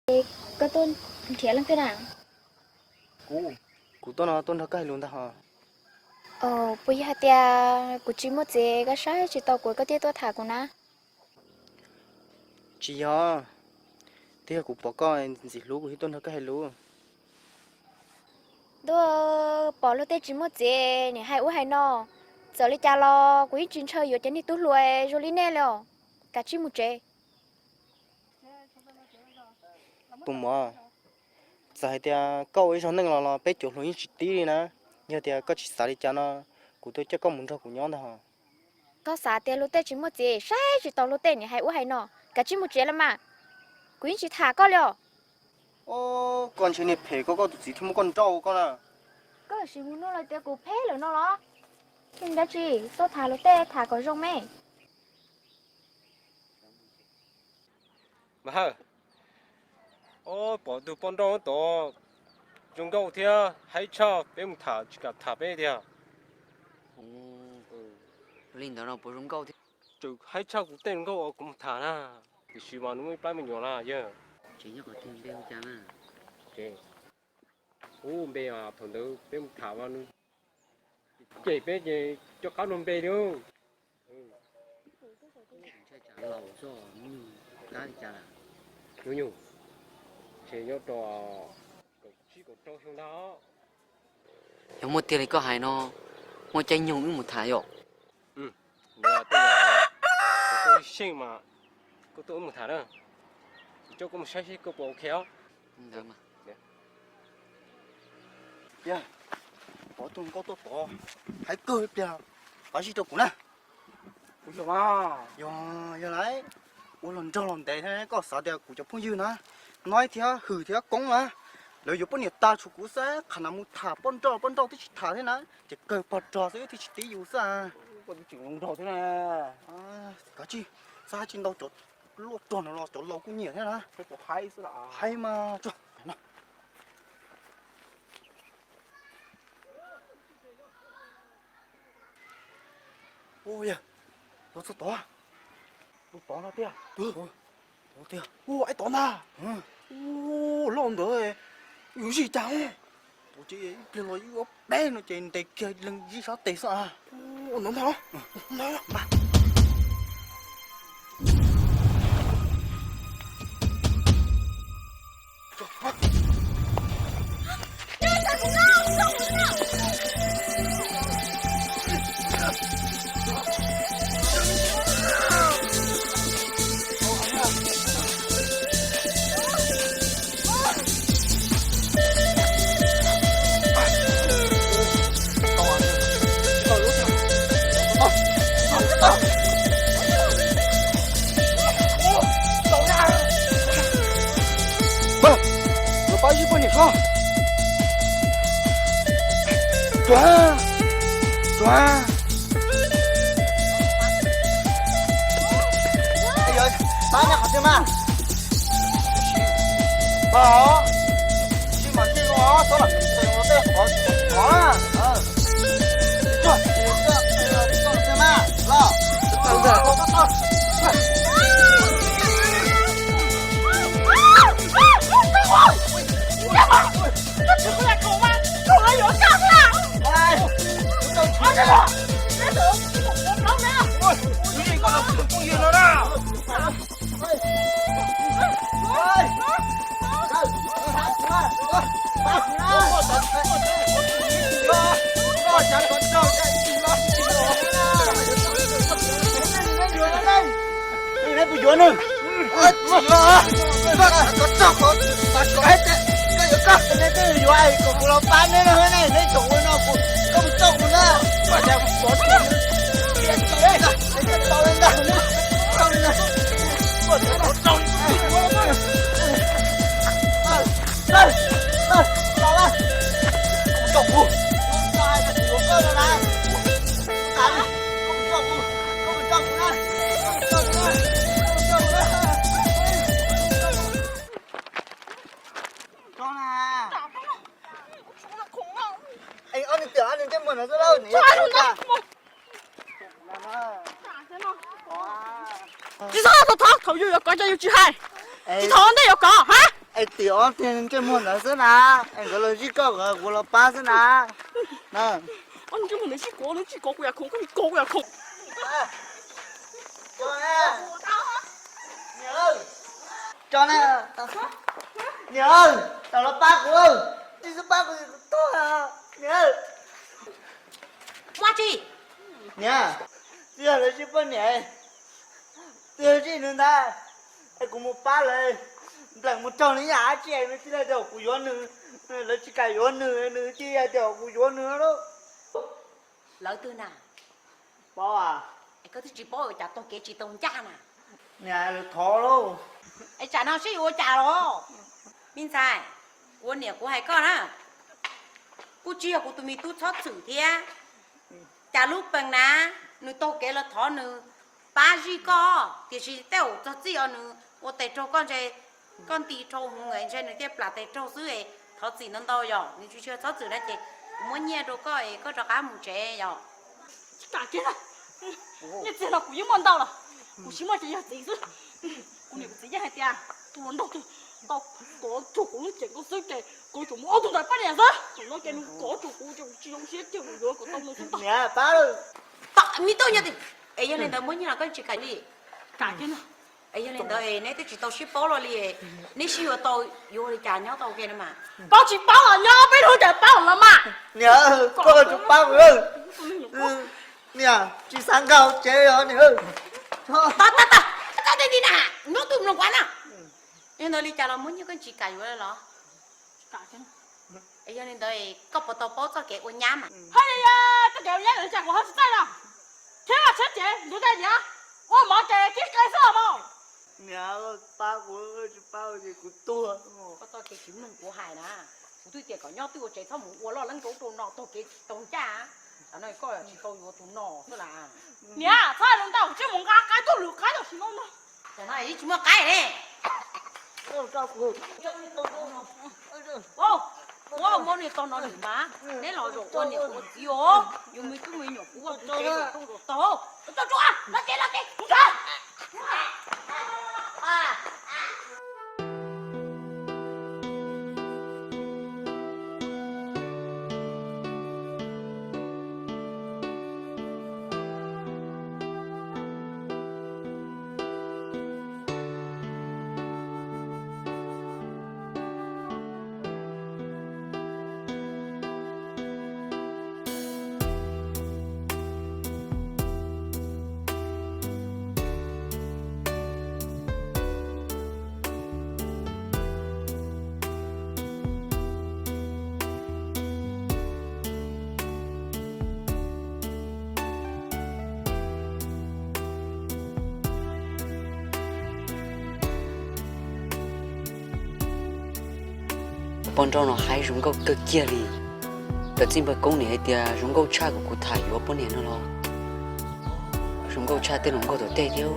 Koj tuaj nrhiav leej twg na? Kuv, kuv tuaj no tuaj nrog koj hais lus ntag hos. Puas yog hais tias kuv tsis muaj txiv koj saib tsis tau kuv koj thiaj tuaj tham kuv na? Tsis yog, twb yog kuv pom koj ntxim hlub kuv thiaj tuaj nrog koj hais lus. Ntuj, pom luag tej tsis muaj txiv nim hais ub hais no, txawm li cas los kuv yeej tsis ntshaw yuav cov niag tub hluas zoo li nej li os. Kav tsij mus tsev. Tus muam, txawm hais tias koj ua ib zaug neej los los peb cov hluas yeej tsis tib li na. Yog tias koj tsis xav li cas no, kuv tuaj coj koj mus nrog kuv nyob ntag hos. Koj xav tias luag tej tsis muaj txiv saib tsis tau luag tej nim hais ub hais no, kav tsij mus tsev los mas, kuv yeej tsis tham koj li os. Koj ntshe niag phem koj, koj tus txiv thiaj muab koj nrauj koj na. Koj sim mus nug lawv tias kuv phem lawm no los? Tsis nrhiav tsis tuaj tham luag tej tham kom zoo me. Mas Hawj, pom tus poj nrauj tod zoo nkauj thiab haib tshaj, peb mus tham tsis kam tham peb tiag. Li ntawd no puas zoo nkauj thiab? Tseem haib tshaj kuv tej zoo nkauj uas kuv mus tham na. Tiam sis mas nws muaj ib plab me nyuam na yawg. Ces nyob qhov twg, npe hu cas na? Ub, npe thaum ntawd peb mus tham mas nws cem peb ces coj qab luag npe li. Ntshai tsam laus zoj nyuj qab li cas lawm. Nyuj, ntshe nyob rau kaum tsib kaum rau xyoo ntag. Yog muaj tiag li koj hais no, muaj caij nyoog wb mus tham yom. Yog tej yam koj xyeej mas koj tuaj wb mus tham na. Kuv coj koj mus saib seb koj puas ok os. Ntawd mas. Tiag, pov tus nkauj tuaj tod, haib kawg ib pliag, pab zib rau kuv na. Yog, yog lawm, ua los nrog los ntev thiab, koj xav tias kuv cov phooj ywg na, Noib thiab Hwm thiab Koob na, lawv yuav poj niam tag tshuav kuv xwb, qhov no mus tham poj nrauj, poj nrauj twb tsis tham thiab na, ces kawg pog rog xwb thiaj tsis tib yus xwb. Kav tsij, xav tsis ntau, cov luaj rog no los cov laus kuj nyiam thiab na. Haib mas tso. Ua yog, los txog tod, los tod no tiag. Ua, aib tod ntag. Ua, loj ntawd, yus zij cas. Ua, ib pliag los ib ob peb no ces ntes kiag leej zij sab tes xwb. Ua, ntawd ntag. Los pab zij poj niam koj. Tuav, tuav. Pab nyob qhov twg mas? Pab, tsis mam tij zoo os, txhob lam tej qhov qhov na. Neb puas yuav nws? Tsis yuav, koj txog qhov, koj yuav koj, neb twb yuav kom kuv los pab neb no ne, neb tseem ua no kuv, koj mus coj kuv na. Tsis txhob thov, thov yus yuav kov ces yus tsis hais. Tsis thov ntej yuav kov ha. Es tim ob tug ntsej muag ntawd xwb na, es nkawd los zij koj, kuv los pab xwb na. Ob ntsej muag ntawd zij kuv, nws zij kuv, kuv yam khoom, kuv yam khoom. Tso na, niam, tau los pab kuv, tsis xub pab kuv, kuv tuag, niam. Ua tsi? Niam, twb yog lawv zij poj niam, twb yog zij nws ntag, es kuv mus pab lawv nplees mus raug nws ib yam dab tsi es nws thiaj li hais tias kuv yuav nws, lawv tsis kam yuav nws, nws thiaj hais tias kuv yuav nws lauj. Lawv twg na? Paub, es koj twb tsis paub ua cas taug kev tsis tau ncaj na? Niam, lawv thov lauj. Es tsam no seb yuav ua cas los? Me ntxhais, kuv niam kuv hais koj na, kuj tsis yog kuv tus me tub txhob txwm thiab. Cas lub pees na, nws taug kev los thov nws pab zij koj, tiam sis tej zaum txog txij os nws ua tes raug koj ntshe koj nti rau hwv ntshe nws thiaj plam tes raug xwb es thov txim ntau ntau yom, nws tsis tshua txhob txwm na ces kuv muab nyiaj rau koj es koj rov qab mus tsev yom. Tsis kam kiag na, nyiaj txiag no kuv yeej muaj ntau lawm, kuv tsis muaj ces yog txiv xwb. Kuv niam kuv txiv yeej hais tias tus hluas nraug ntawd kov tshuam kuv lub cev nkaus xwb ces kuv yuav tsum muab ob tug ntawd pab niam xwb. Thaum no ces nws kov tshuam kuv ces kuv tsis zoo siab kiag, kuv yuav kom tau nws xwb ntag. Niam, pab lawm. Tom me tub nyuag ti, es yog li ntawd muab nyiaj los koj tsis kam li? Kam kiag na. Es yog li ntawd es neb twb tsis tau sib paub los li, neb sib yuav tau yuav ua li cas nyob tau ua ke no mas? Paub tsis paub los nyob, peb hnub ces paub los mas. Niam, koj tsis pab kuv. Niam, tsis xav nkag hauv tsev os niam. Tau, tau, tau, tau tej ti na, nyob twj mloog kuv na. Yog ntawd li cas los muab nyiaj koj tsis kam yuav los? Yog li ntawd koj puas tau paub txoj kev ua nyab mas? Haj yam, txoj kev ua nyab ntawd cas kuv ho tsis txawj los? Khiav los tshiab cev, ntuav cai diav, ua mov ces kib qe xwb os mog. Niam, pab kuv, tsis pab ces kuv tuag. Koj txoj kev tsis mloog kuv hais na, kuv twb tias kom nyob twj ua tsev txhob mus ua loj leeb rau ub rau no taug kev tsis tau ncaj. Tam no koj tsis tau yuav tus no xwb na. Niam, txhob hais lus ntau, kuv twb mus nqa qaib tuaj lwm qaib tam sim no ntag. Tam no yeej tsis muaj qaib ne. Ua, muab niag tog no lwm mas, neb los zaum ua niam ua txiv os, yus me tub me nyuam puv ua tsev zaum rooj zaum tog. Los tsev, los tsev, los tsev. Poj nrauj no haib zoo nkauj kawg kiag li. Cov txij npawg Koob nim hais tias zoo nkauj tshaj kuv, kuv tham yuav poj niam no los zoo nkauj tshaj tej hluas nkauj tom tej thiab.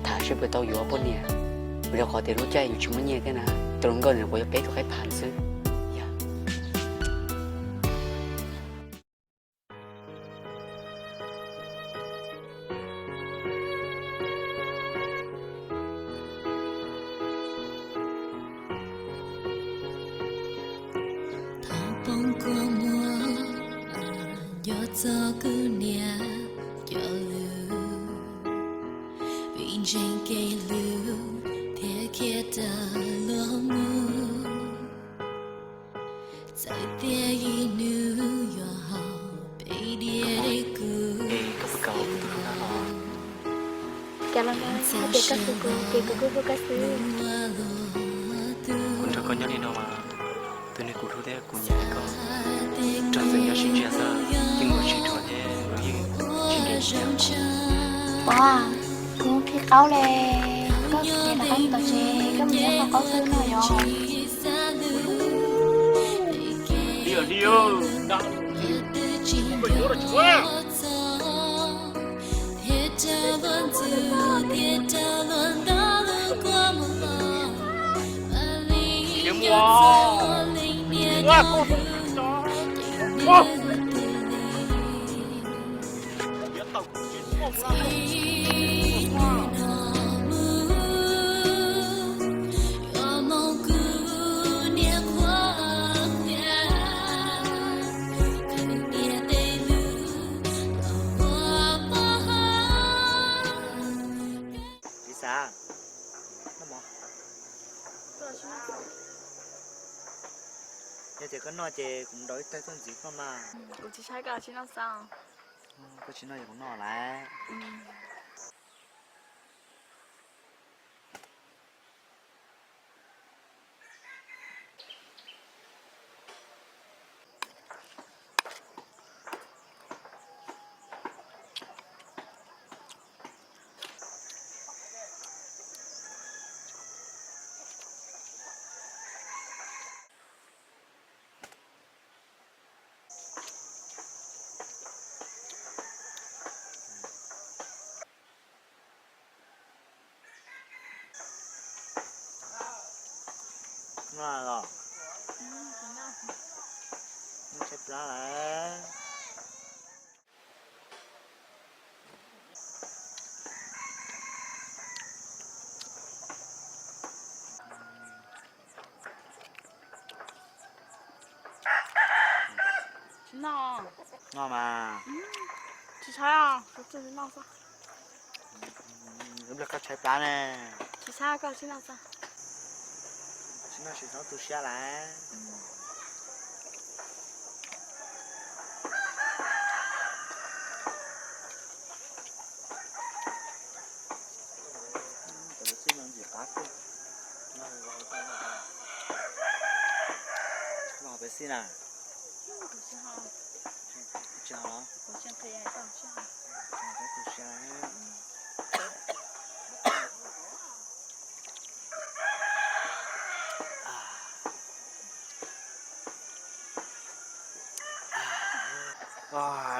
Tham seb puas tau yuav poj niam, vim rau qhov tias lub caij yus tsis muaj nyiaj thiab na, tus hluas nkauj ntawd kuv yuav peb tus qaib phav xwb. Thaum poob kua muag, nco txog kuv niam cov lus, vim ntseeg kev hlub thiaj khiav tawm luag mus. Txawm tias ib hnub yuav haus peb diav kuv xwb los, cas los no hais tias koj hlub kuv ces kuv kuj hlub koj xwb. Kuv nrog koj nyob li no mas, tus neeg kuv hlub thiab kuv nyiam koj, txawm nyob sib ntsiag xwb, yeej ua tsis dhuav thiab kuv yeej tsis nkees li. Pov, kuv qhib qaub li, koj cia rov qab mus tom tsev, koj mus nyob hauv qaub xwb no yom. Li os, li os, nrog kuv yuav los tsis muaj. Khiav mus os. Ua, ua. Yuav tau kuv tsis muaj mus los. Ces koj noj ces kuv nrau ib taig tuaj ntxiv koj mas. Kuv tsis saib koj tsis noj xwb. Koj tsis noj ces kuv noj lawm. Noj los? Noj tshaib plab lawm. Tsis noj. Noj mas. Tsis saib os, kuv tsis noj xwb. Ib pliag koj tshaib plab ne. Tsis saib, koj tsis noj xwb. Tsis noj tsis txhob tu siab lawm. Cov xwb no ntxim qab tiag. Los peb xij na. Tsis hos los? Tu siab.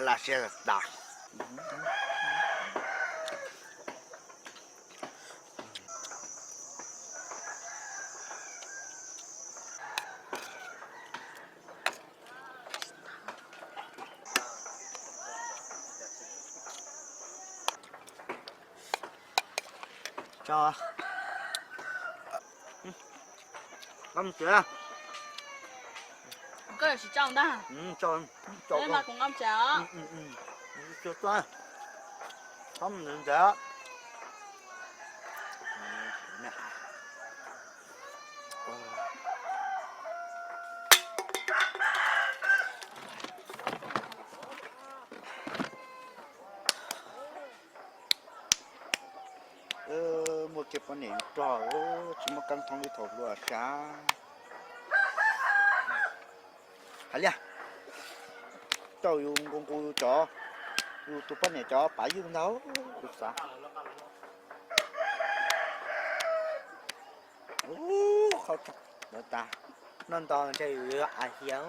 Lam siab tas. Koj tsis tau ntag. Kuv nqa mus tsev os. Txhob mus ntawd. Muaj kiag poj niam yus rog, tsis muaj keeb thoob li thaum hluas sav. Hais liaj, tau yus nqus nqus yus cov, yus tus poj niam cov pav ywj ntag kuv xav. Ub, qhov lawv tas, noj nto ntshe yus yuav av hiav.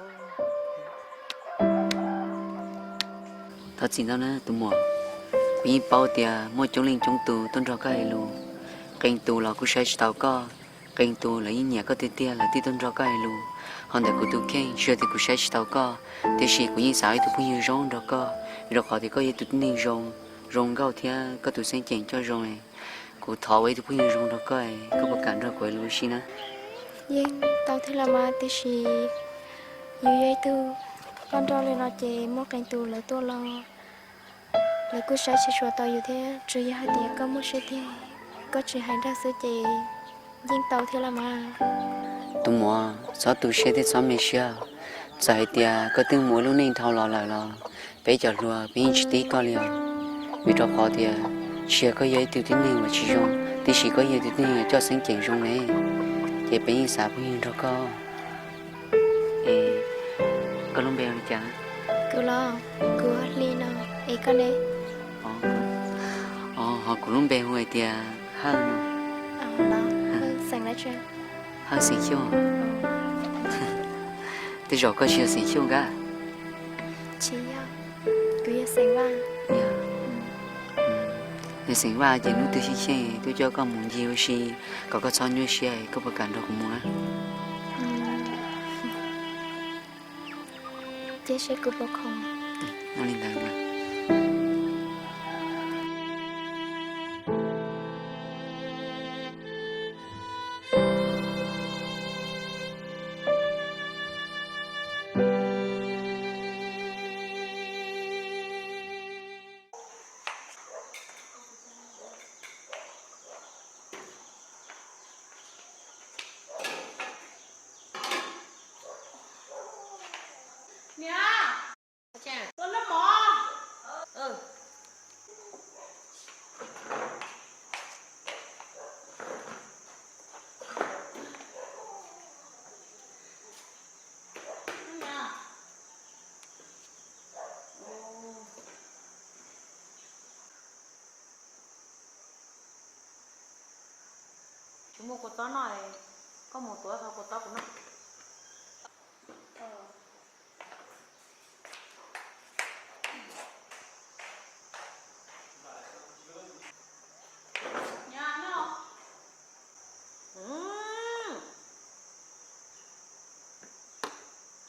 Thov txim ntau na tus muam, kuv yeej paub tias muaj coob leej coob tus tuaj nrog koj hais lus, qee tus los kuj saib tsis taus koj, qee tus lawv yeej nyiam koj tiag tiag lawv thiaj tuaj nrog koj hais lus. Ho ntawm kuv tus kheej tsis yog tias kuv saib tsis taus koj, tiam sis kuv yeej xav ua ib tug phooj ywg zoo nrog koj, vim rau qhov tias koj yog tus tib neeg zoo, zoo nkauj thiab koj tus xeeb ceem coj zoo. Kuv thov ua ib tug phooj ywg zoo nrog koj, koj puas kam nrog kuv hais lus ua si na? Yeej tau thiab los mas, tiam sis yus yog ib tug poj nrauj li no ces muaj qee tus lawv tuaj los lawv kuj saib tsis tshua tau yus thiab, tsuas yog hais tias koj muaj siab tiag, koj tsis hais dag xwb ces yeej tau thiab los mas. Tus muam, txhob tu siab thiab txhob me siab. Txawm hais tias koj twb mus ua lub neej dhau los lawm los peb cov hluas peb yeej tsis tib koj li os. Vim rau qhov tias tsis yog koj yog ib tug tib neeg uas tsis zoo, tiam sis koj yog ib tug tib neeg uas coj xeeb ceem zoo ne, ces peb yeej xav phooj ywg nrog koj. Es koj lub npe hu li cas? Kuv los, kuv hu Hli no, es koj ne? Ho kuv lub npe hu hais tias Hawj no. Hawj xeem Xyooj. Tej zaum koj tsis yog xeem Xyooj kab? Tsis yog, kuv yog xeem Vaj. Yog xeem Vaj ces hnub twg xyeej xyeej tuaj coj koj mus ncig ua si, kom koj txhob nyuaj siab, koj puas kam nrog kuv mus na? Cia seb kuv puas khoom. Ua li ntawd mas. Kuv muaj kua txob noj, koj mus tuav tau kua txob kuv noj.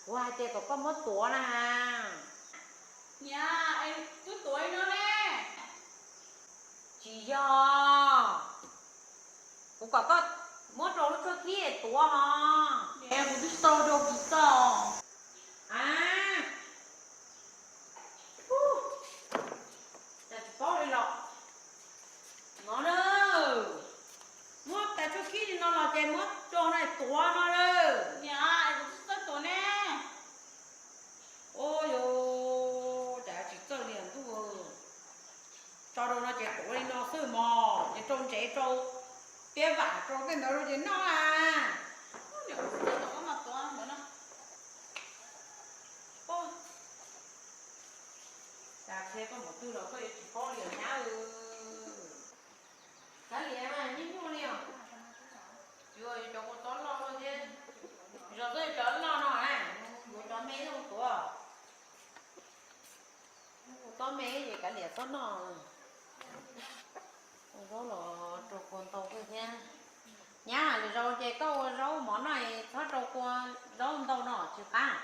Kuv hais tias kom koj muab tuav na. Niam, es twb tuav li no ne. Tsis yog, kuv kom koj muab rau lub tshuab khib tuav ho. Niam, kuv twb tsis tau rau kuv txoj. A, cas tsis paub li los. No na, muab tais tshuab khib li no los ces muab rau no tuav no na. Niam, es kuv twb tsis tau tuav ne. Ua cas tsis txawj li ntuj. Tso rau no ces tuav li no xwb mog, ces rau ntsev rau tiab vam rau tej ntawd rau ces noj a. Cas qhia koj mus twg los koj yuav tsis paub li os nyab. Kav liam mas nyuaj nyuaj li os. Yuav cov kua txob loj loj thiab. Zov txob cov loj no na, yuav cov me tuav. Kua txob me ces kav liam txhob noj. Ua zaub los rau kua ntau kawg thiab. Nyab, lwm zaus ces koj ua zaub mov noj txhob rau kua zaub ntau no tsis qab.